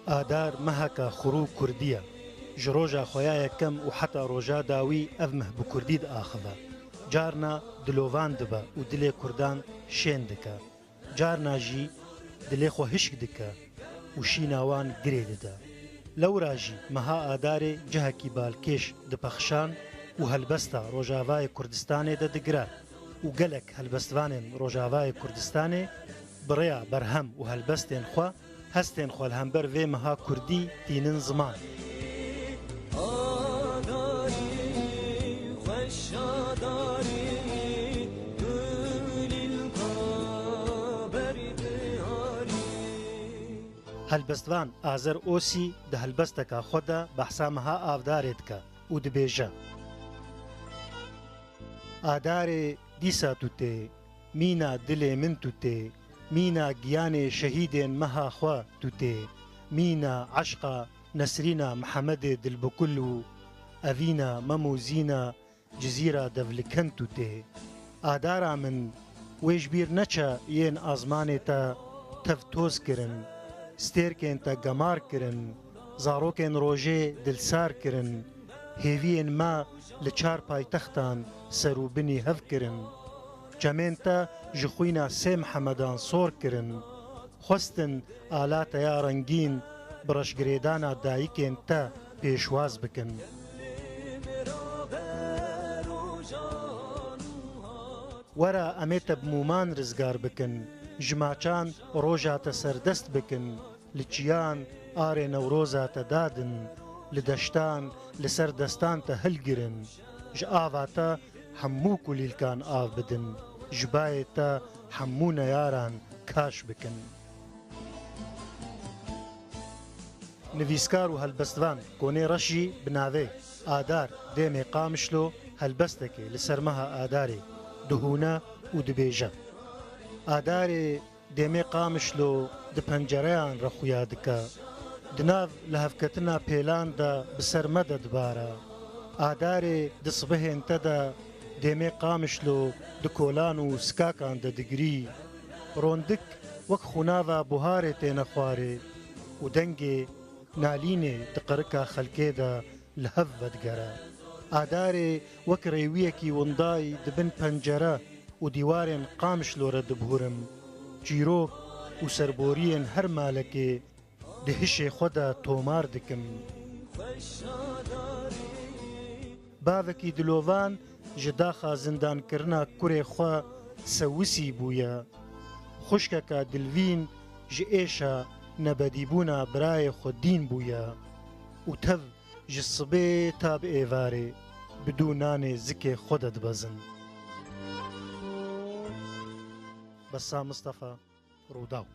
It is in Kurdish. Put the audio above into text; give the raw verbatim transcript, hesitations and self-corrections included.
Adar meheka xurû kurdî ye. Ji roja xwe ya yekem û heta roja dawî ev meh bi kurdî diaxive. Carna dilovan dibe û dilê kurdan şên dike. Carna jî dilê xwe hişk dike û şîna wan girê dide. Lewra jî meha Adarê cihekî balkêş di pexşan û helbesta Rojavayê Kurdistanê de digire û gelek helbestvanên Rojavayê Kurdistanê bi rêya berhem û helbestên xwe hestên xwe li hember vê meha kurdî tînin ziman. Helbestvan Azer Osî di helbesteka xwe de behsa meha Avdarê dike û dibêje: Adarê dîsa tu tê, mîna dilê min tu tê, mîna giyanê şehîdên meha xwe tu tê, mîna eşqa Nesrîna Mihemedê Dilbikul û evîna Mem û Zîna Cizîra Devlikend tu tê. Adara min, wê ji bîr neçe yên azmanê te tev toz kirin, stêrkên te gemar kirin, zarokên rojê dilsar kirin, hêviyên me li çar paytextan ser û binî hev kirin. Çemên te ji xwîna sê Mihemedan sor kirin. Xwestin ala te ya rengîn bi reşgirêdana dayikên te pêşwaz bikin. Were em ê te bi mûman rizgar bikin, ji maçan roja te serdest bikin, li çiyan arê Newroza te dadin, li deştan li ser destan te hilgirin, ji ava te hemû kulîlkan av bidin, ji bayê te hemû neyaran kaş bikin. Nivîskar û helbestvan Konê Reşî bi navê Adar Dêmê Qamişlo helbestekê li ser meha Adarê dihûne û dibêje: Adarê Dêmê Qamişlo di pencereyan re xuya dike. Di nav lihevketina pêlan de bi ser me de dibare. Adarê di sibehên te de Dêmê Qamişlo di kolan û sikakan de digirî. Rondik wek xûnava buharê têne xwarê û dengê nalînê di qirika xelkê de li hev vedigere. Adarê wek rêwiyekî windayî di bin pencere û dîwarên Qamişlo re dibihûrim. Çîrok û serboriyên her malekê di hişê xwe de tomar dikim. Bavekî dilovan ji daxa zindankirina kurê xwe sewisî bûye. Xwişkeka dilvîn ji êşa nebedîbûna birayê xwe dîn bûye û tev ji sibê ta bi êvarê bi dû nanê zikê xwe de dibezin. Bessam Mistefa, Rûdaw.